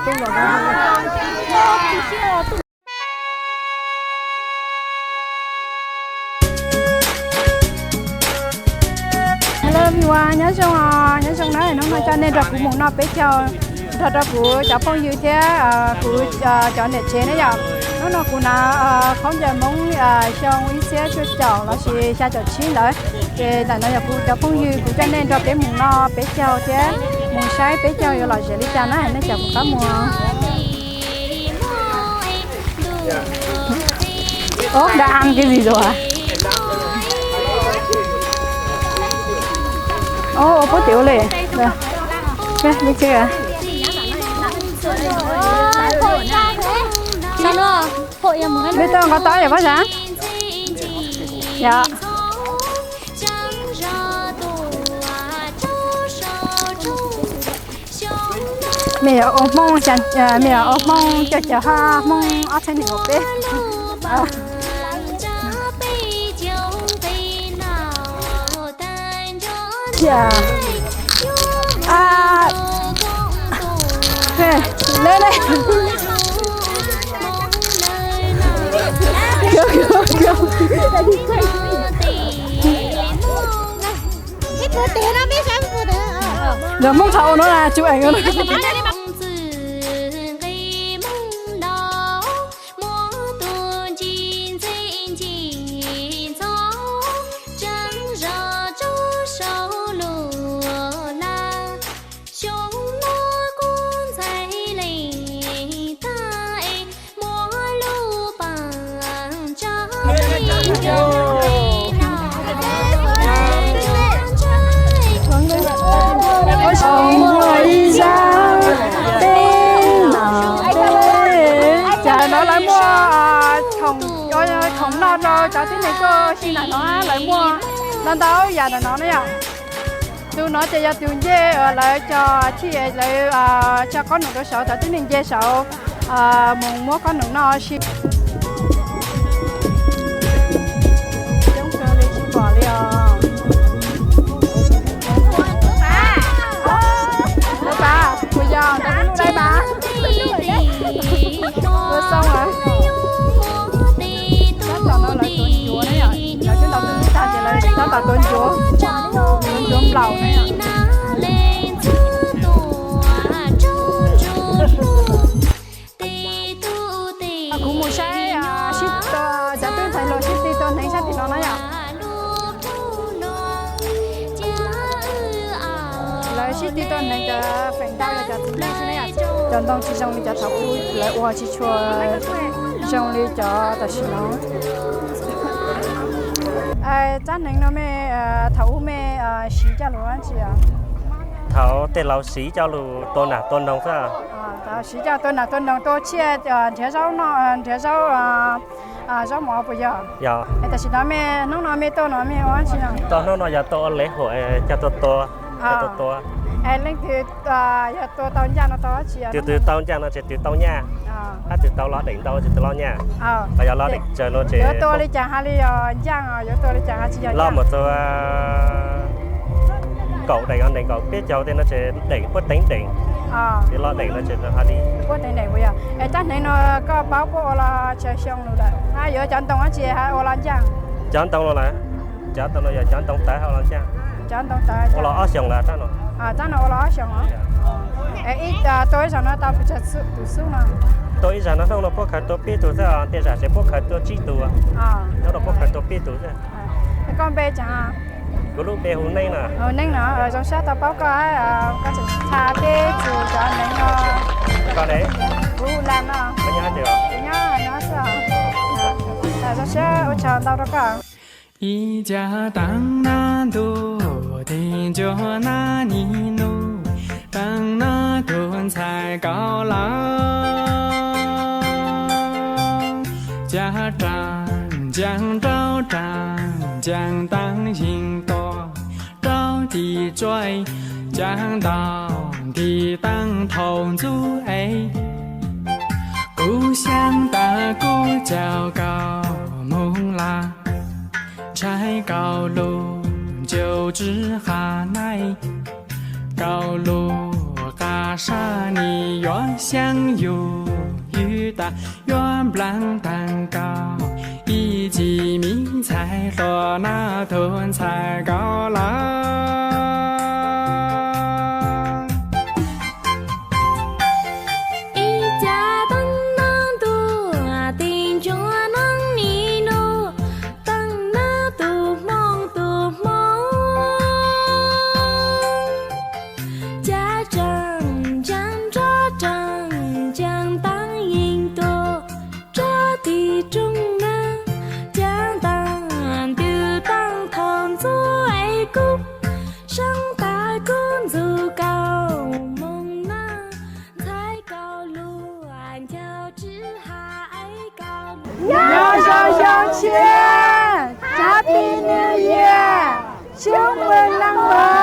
Hello everyone, nyob zoo, nyob zoo na, hnub no coj nej nrog kuv mus noj peb caug nrog rau kuv cov phooj ywg thiab kuv cov niam tsev na yom. Hnub no kuv hnav khaub ncaws Hmoob xyoo ib txhiab cuaj caum lossis xya caum tsib ntawd. Ces ntawm no yog kuv cov phooj ywg, kuv coj nej nrog peb mus noj peb caug thiab mus saib peb caug yuav lom zem li cas na, nej caum kuv pab mus. Ơ, đang ăn cái gì rồi hả? Ơ, ơ, pub tiểu lệ. Đây. Đây, đi chơi à? Sao nữa? Hội em muốn biết tao có tao vậy bác hả? Dạ. Mẹ ở Hmông, mẹ ở Hmông cho chở ha Hmông ở Thái Nguyên một bé. Chà. À. Nè, lên đây. Kìa, kìa, kìa. Lawv Hmoob thaum ub no na, chụp ảnh ua no. Ua tsaug muaj ib zaj peb no peb. Cas no lawv muaj khoom noj rau cov tib neeg tuaj si ntawm no, lawv muaj ntau ntau yam ntawm no na yom. Tus no ces yog tus ncej uas lawv cog chij, lawv cog qhob noom rau saud, cov tib neeg nce saud mus muab qhob noom noj si. Coob kawg li tsis pom li os. Ua pab, kuv yog ntawd lub dai mas. Ua xoo as. Tab tom no lawv tuav ncuav na yom, lawv twb ntaus twb tag ces lawv tab tom tuav ncuav, tuav ncuav nplaum na yom. Kuv mus saib sib, cov tub ntxhais hluas sib tw tua hneev sab tim no na yom. Lawv sib tw tua hneev cov feem ntau yog cov txiv neej xwb na yom. Cov ntoo tsis zoo li cov thaum ub, lawv ua tsis tshua zoo li cov tam sim no. Tsab hneev no me, thaum ub me siv coj lug dab tsi? Thaum tej laus siv coj lug tua nas tua noog xwb. Siv coj tua nas tua noog, tua tsiaj, nrhiav zaub no, nrhiav zaub, zaub mov puas yog? Yog. Es tam sim no me, hnub no me tuaj no me ua dab tsi no? Tuaj hnub no yog tuaj ua lễ hội, coj tuaj tua, coj tuaj tua. Es leej twg yog tua tau ncaj no tau dab tsi? Tus twg tau ncaj no ces tus tau nyaj, hab tus tau lov deem ntau ces tus lov nyaj. Los yog lov deem tsawg no ces yuav tua li cas hab li yog ncaj, yuav tua li cas hab tsis yog lov ncaj? Mus txug kaum deem, deem kaum peb caug tej no ces deem puab teev deem. Ces lov deem no ces hab li puab teev deem puas yog? Es tsab hneev no koj paub puab ua los tsawg xyoo lug lawm, hab yuav cov ntoo dab tsi hab ua los ncaj? Cov ntoo no lawm, cov ntoo no yog cov ntoo tawv hab ua los ncaj. Cov ntoo tawv ua los ob xyoos lawm tsab no. Tsab no ua los ob xyoos os. Ib, tua ib zaug no tau pes tsawg tus xub no? Tua ib zaug no hnub no puab khaws tua peb tug xwb, tej zaum ces puab khaws tua tsib tug. Hnub no puab khaws tua peb tug xwb. Koj npe cas? Kuv lub npe hu Neeb na. Neeb no, zoo siab tau paub koj, koj tseem tha peb txug cov hneev no. Koj ne? Kuv hu Las no. Koj nyob hab twg? Nyob no xwb. Zoo siab, ua tsaug ntau rau koj. Ib cag taag nab ntug, tig ncuag nab nig nub, taag nab tug ntxhais kaus laug. Cag raag ncaag rau raag ncaag taag yeeg tua, rau tig tsuav caag ntaug nti taag thaus ntxub es. Kuv xyaab tas kuv caug koj moog lawm, ntshai koj lug ncaus tsi qha naib, koj lug qha Sab nis yuav xyaab yug ywg tas, yuav nplaag taag kaus, ib txhis miv ntxhais hluas nab tug ntxhais kaus lawm. Ib caag taab nab ntuj tis ntsuag nab nim nuj, taab nab tug hmoo tug hmoo, cav tsaam ntsaab nrov tsaam ntsaam taab yeej tuag, rov tig rooj nab cav taag ntws taag thov ntxuav es kub, saab tas kub ntxug kaus moog nab, ntxhais kaus lug ncaug tswv has es kaus. Nyob zoo xyoo tshiab, Happy New Year, sub npws leej ua